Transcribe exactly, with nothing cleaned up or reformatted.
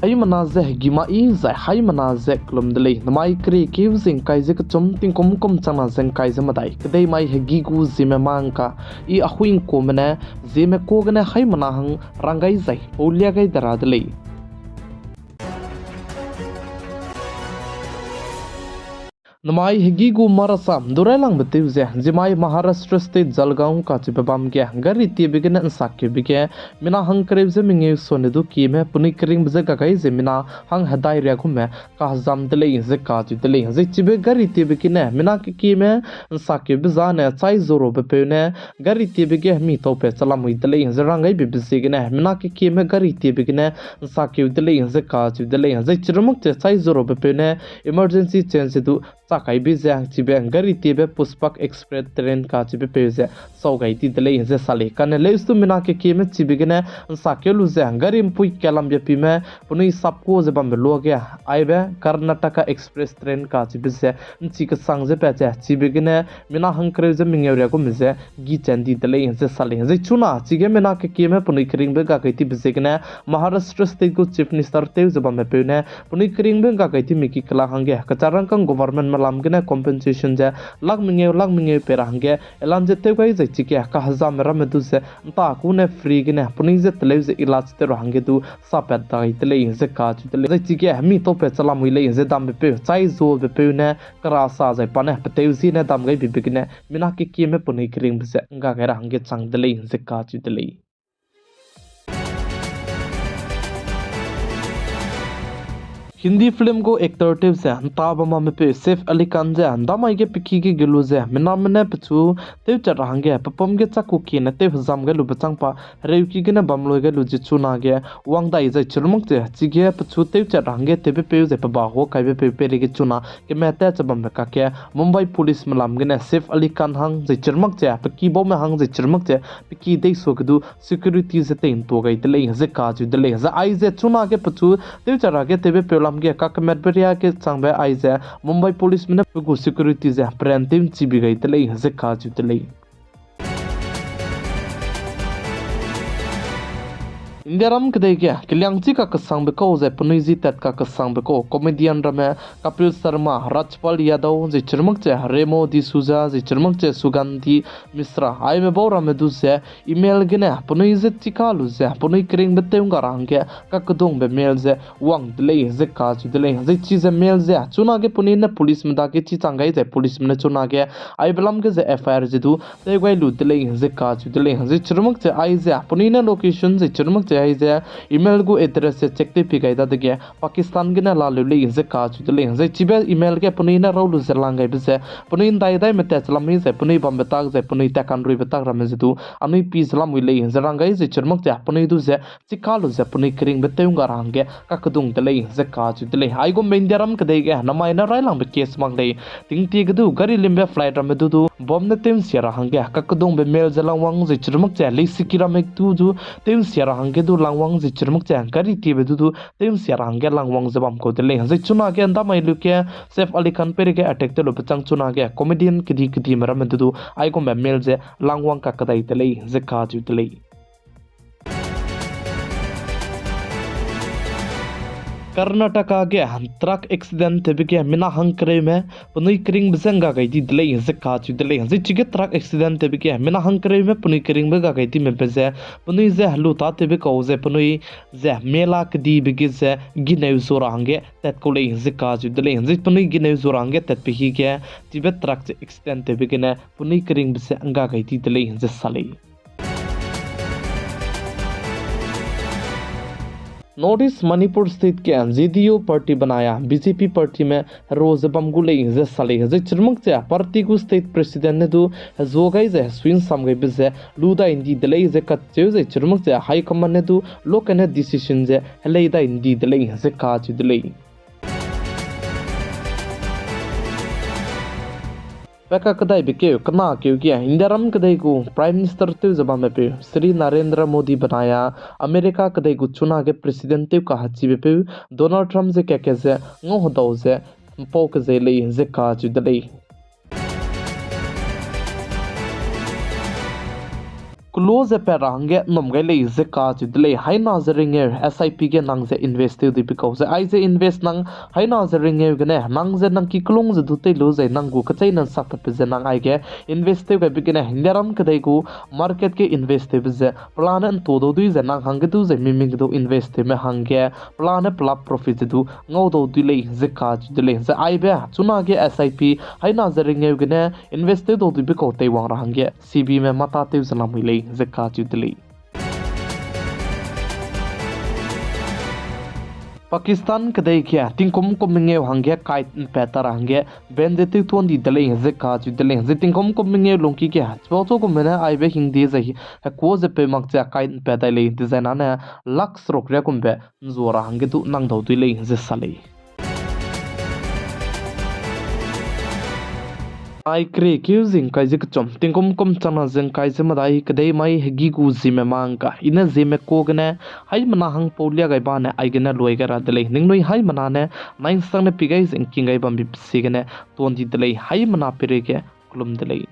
Haimena ze hegî ma i zai haimena ze kelum de lei. Namai keriekeu ze ngkai ze kechum, tingkum kum changna ze ngkai ze medai, kedei mai hegî gu Zeme mangka i Ahuingkuame ne Zeme ka gene haimena hang rang gai zai paulia gai de ra de lei. Namai hegî gu marasam du railangbe tew ze, zimai Maharashtra State Jalgaon kacheube bam ge gari tiebe gene nsakeube ge mina hangkereu ze mengeu sone du kieme penui keringbe ze ga gai ze mina hang hedai riagume kahezam de lei ze kacheu de lei. Zai chibe gari tiebe gene mina kekieme nsakeube zane chai zorobe peu ne gari tiebe ge hemi taupe chalamui de lei ze rang gaibe be ziegene mina kekieme gari tiebe gene nsakeu de lei ze kacheu de lei. Zai chirumak che chai zorobe peu ne emergency change du chakaibe ze chibe gari tiebe Pushpak Express train kacheube peu ze sau gai di de lei ze sa lei. Kane leus du mina kekieme chibe gene nsakeu lu ze gari mpui kalam biapime penui sapku ze bambe luage aibe Karnataka Express train kacheube ze nchi kesang ze pat ze chibe gene mina hangkereu ze mengeu riagume ze gî chen di de lei ze sa lei. Zai chuna chige mina kekieme penui keringbe ga gai tibe ziegene Maharashtra State gu Chief Minister tew ze bambe peu ne penui keringbe ga gai timi ki kela hangge kecharangkang governmentme lam gene compensation ze lak mengeu lak mengeu pei ra hangge elan ze tew gai zai chige kahezame ramme du ze nta ku ne free gene penui ze teleu ze ilaj tew ra hangge du sapat dai de lei ze kacheu de lei. Zai chige hemi taupe chalamui lei ze dambe peu chai zobe peu ne kera sa zai pa ne peteu ziene dam gaibe be gene mina kekieme penui keringbe ze ngga gai ra hangge chang de lei ze kacheu de lei. Hindi film gu actor tew ze nta bam bamme peu Saif Ali Khan ze ndamai ge pe ki ge gelu ze mename ne pechu tewchat ra hangge pepum ge chakku kiene tew hezam gai lube chang pa hereuki gene bam lui gai lu ze chunage wang dai zai chirumak ze chige pechu tewchat ra hangge tewbe peu zai pe ba huâ kaibe peu peireige chuna kemete che bambe kakge Mumbai Policeme lam gene Saif Ali Khan hang zai chirumak ze pe ki baume hang zai chirumak ze pe ki deisua ge du security ze tei ntua gai de lei ze kacheu de lei. Zai aize chunage pechu tewchat ra ge tewbe peu lam ge kakemetbe riage changbe aize Mumbai Policeme ne pe gu security ze peran tew nchibi gai de lei ze kacheu de lei. Indiaram kedei ge keliangchi kakesangbe kau zai penui zi tat kakesangbe kau comedian ramme Kapil Sharma, Rajpal Yadav zai chirumak ze Remo D'Souza zai chirumak ze Sugandhi Mishra aime bau ramme du ze email gene penui ze chika lu ze penui keringbe tew ngga ra hangge kakedungbe mail ze wang de lei ze kacheu de lei. Zai chize mail ze chunage penui ne policeme dage chi chang gai zai policeme ne chunage aibe lam ge ze F I R ze du tew gai lu de lei ze kacheu de lei. Zai chirumak ze aize penui ne location zai chirumak ze aize email gu address ze check tew pi gai dadege Pakistan gene laleu lei ze kacheu de lei. Zai chibe email ge penui ne rau lu ze lang gaibe ze penui ndai daime tat che lam mei zai penui bambe tak zai penui tat kanruibe tak ramme ze du anui pi ze lamui lei ze rang gai zai chirumak ze penui du ze chika lu ze penui keringbe tew ngga ra hangge kakedung de lei ze kacheu de lei. Aigumbe Indiaram kedei ge namai ne railangbe case mak lei. Tingtie ge du gari limbe flight ramme du du bomb ne tew nsia ra hangge kakedungbe mail ze langwang zai chirumak ze leisiki ramme du du tew nsia ra hangge du langwang zai chirumak ze gari tiebe du du tew nsia ra hangge langwang ze bam kau de lei. Zai chunage ndamai luke Saif Ali Khan peireige attack tew lube chang chunage comedian kedi kedime ramme du du aigumbe mail ze langwang kakadai de lei ze kacheu de lei. Karnataka ge truck accident tewbe ge mina hangkereume penui keringbe ze ngga gai di de lei ze kacheu de lei. Zai chige truck accident tewbe ge mina hangkereume penui keringbe ngga gai dime be ze penui ze helu tâtewbe kau ze penui ze mela kedibe ge ze gineu zu ra hangge tat kau lei ze kacheu de lei. Zai penui gineu zu ra hangge tatbe hige chibe truck ze accident tewbe gene penui keringbe ze ngga gai di de lei ze sa lei. North East Manipur State ge J D U party benai a B J P partyme hero ze bam gu lei ze sa lei. Zai chirumak ze party gu state president ne du hezuâ gai ze hesui'nsam gaibe ze lu dai ndi de lei ze kacheu zai chirumak ze high command ne du lokene decision ze helei dai ndi de lei ze kacheu de lei. Pe kakadaibe keu kena keu ge Indiaram kedei gu Prime Minister tew ze bamme peu Shri Narendra Modi benai a America kedei gu chunage president tew kahechibe peu Donald Trump ze kake ze ngau hedau ze mpau kezei lei ze kacheu de lei. Withdraw ze pat ra hangge nnum gai lei ze kacheu de lei. Haina ze ringeu, S I P ge nang ze invest tew dibe kau ze, aize invest nang haina ze ringeu gene, nang ze nang ki kelung ze du tei lu ze nang gu kecheîne nsakpatbe ze nang aige invest tew gaibe gene, Indiaram kedei gu market ge invest tewbe ze pelane ntu dau dui ze nang hangge du ze mimik ge du invest tewme hangge pelane pelap profit ze du ngau dau dui lei ze kacheu de lei. Zai aibe chunage S I P haina ze ringeu gene invest tew dau duibe kau teiwang ra hangge SEBIme mata tew ze lamui lei ze kacheu de lei. Pakistan kedei ge tingkum kum mengeu hangge kite mpet ta ra hangge ban ze tew tuan di de lei ze kacheu de lei. Zai tingkum kum mengeu lungki ge chipau chu gumme ne aibe hingde zai hekuâ ze peu mak ze kite mpet dai lei, dezaine lak seruk riagumbe nzua ra hangge du nang dau dui lei ze sa lei. Ai keriekeu zingkai ze kechum, tingkum kum changna zingkai ze medai kedei mai hegî gu Zeme mangka, I ne Zeme ka gene haimena hangpau lia gai bane aigene luai gai ra de lei. Ningnui haimena ne nai'nsangne pi gai ze ngking gai bambe pe ziegene tuan di de lei. Haimena peireige kelum de lei.